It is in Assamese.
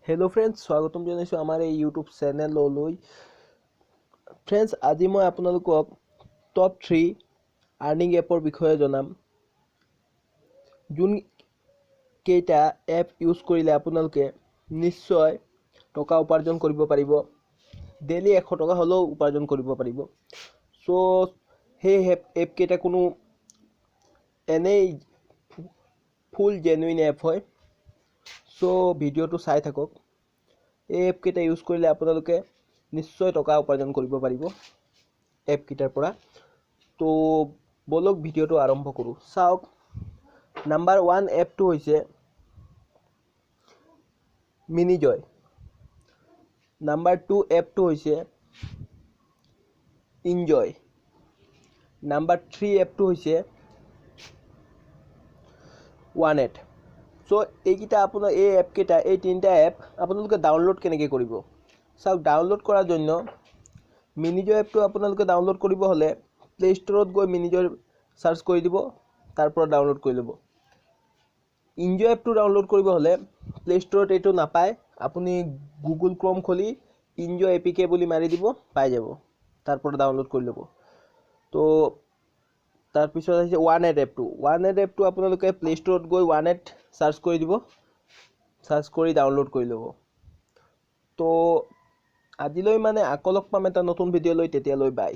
হেল্ল' ফ্ৰেণ্ডছ, স্বাগতম জনাইছোঁ আমাৰ এই ইউটিউব চেনেললৈ। ফ্ৰেণ্ডছ, আজি মই আপোনালোকক টপ 3 আৰ্নিং এপৰ বিষয়ে জনাম, যোনকেইটা এপ ইউজ কৰিলে আপোনালোকে নিশ্চয় টকা উপাৰ্জন কৰিব পাৰিব, ডেইলি 100 টকা হ'লেও উপাৰ্জন কৰিব পাৰিব। চ' সেই এপকেইটা কোনো এনেই ফুল জেনুইন এপ হয়। চ' ভিডিঅ'টো চাই থাকক। এই এপকেইটা ইউজ কৰিলে আপোনালোকে নিশ্চয় টকা উপাৰ্জন কৰিব পাৰিব এপকেইটাৰ পৰা। তো ব'লক, ভিডিঅ'টো আৰম্ভ কৰোঁ। চাওক, নাম্বাৰ 1 এপটো হৈছে মিনিজয়, নাম্বাৰ 2 এপটো হৈছে ইনজয়, নাম্বাৰ 3 এপটো হৈছে ওৱান এট। চ' এইকেইটা আপোনাৰ এই এপকেইটা, এই তিনিটা এপ আপোনালোকে ডাউনলোড কেনেকৈ কৰিব? চাওক, ডাউনলোড কৰাৰ জন্য মিনিজয় এপটো আপোনালোকে ডাউনলোড কৰিব হ'লে প্লে' ষ্ট'ৰত গৈ মিনিজয় চাৰ্চ কৰি দিব, তাৰ পৰা ডাউনলোড কৰি ল'ব। ইনজয় এপটো ডাউনলোড কৰিব হ'লে প্লে' ষ্ট'ৰত এইটো নাপায়, আপুনি গুগল ক্ৰম খুলি ইনজয় এ পি কে বুলি মাৰি দিব, পাই যাব, তাৰ পৰা ডাউনলোড কৰি ল'ব। তো তাৰপিছত আহিছে ওৱান এড এপটো। ওৱান এড এপটো আপোনালোকে প্লে' ষ্ট'ৰত গৈ ওৱান এড চাৰ্চ কৰি দিব, চাৰ্চ কৰি ডাউনলোড কৰি ল'ব। তো আজিলৈ মানে আকৌ লগ পাম এটা নতুন ভিডিঅ' লৈ, তেতিয়ালৈ বাই।